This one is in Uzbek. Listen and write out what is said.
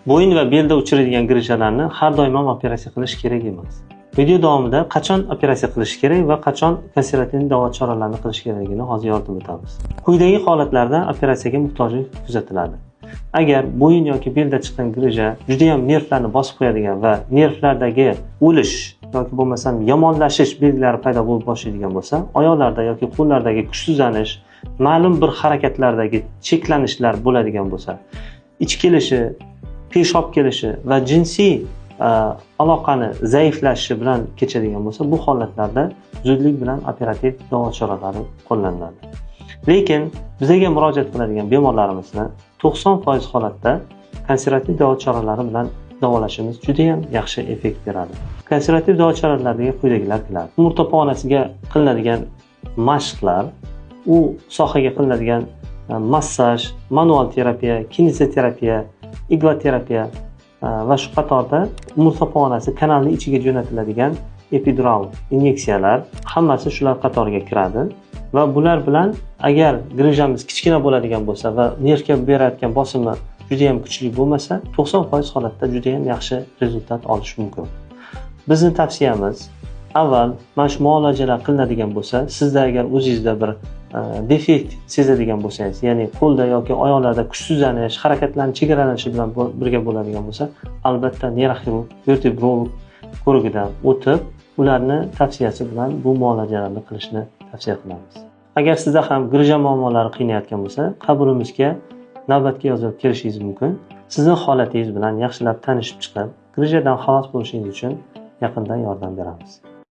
Bo'yin va belda uchraydigan grijalarni har doim ham operatsiya qilish kerak emas. Video davomida qachon operatsiya qilish kerak va qachon konservativ davo choralarini qilish kerakligini hozir yoritib o'tamiz. Quyidagi holatlarda operatsiyaga muhtojlik kuzatiladi. Agar bo'yin yoki belda chiqqan grija juda ham nervlarni bosib qo'yadigan va nervlardagi o'lish yoki bo'lmasam yomonlashish belgilari paydo bo'lib boshlaydigan bo'lsa, oyoqlarda yoki qo'llardagi kuchsizlanish, ma'lum bir harakatlardagi cheklanishlar bo'ladigan bo'lsa, ich kelishi, peshob kelishi va jinsiy aloqani zaiflashishi bilan kechadigan bo'lsa, bu holatlarda zudlik bilan operativ davo choralari qo'llaniladi. Lekin bizga murojaat qiladigan bemorlarimizni 90% holatda konservativ davo choralari bilan davolashimiz juda ham yaxshi effekt beradi. Konservativ davo choralariga quyidagilar kiradi. Umurtqa pog'onasiga qilinadigan mashqlar, u sohaga qilinadigan massaj, manual terapiya, kinezoterapiya, igloterapiya va shu qatorda umurtqa pog'onasi kanalini ichiga jo'natiladigan epidural inyeksiyalar hammasi shular qatoriga kiradi. Va bular bilan agar grijamiz kichkina bo'ladigan bo'lsa va nervga berayotgan bosimi juda ham kuchli bo'lmasa, 90% holatda juda ham yaxshi rezultat olish mumkin. Bizni tavsiyamiz, avval mana shu muolajalar qilinadigan bo'lsa, sizda agar o'zingizda bir defekt sezadigan bo'lsangiz, ya'ni qo'lda yoki oyoqlarda kuchsizlanish, harakatlarning chegaralanishi bilan birga bo'ladigan bo'lsa, albatta neyroxirurg, vertebrolog ko'rigidan o'tib, ularni tavsiyasi bilan bu muolajalarni qilishni tavsiya qilamiz. Agar sizda ham grija muammolari qiynayotgan bo'lsa, qabulimizga navbatga yozilib kelishingiz mumkin. Sizning holatingiz bilan yaxshilab tanishib chiqib, grijadan xalos bo'lishingiz uchun yaqindan yordam beramiz.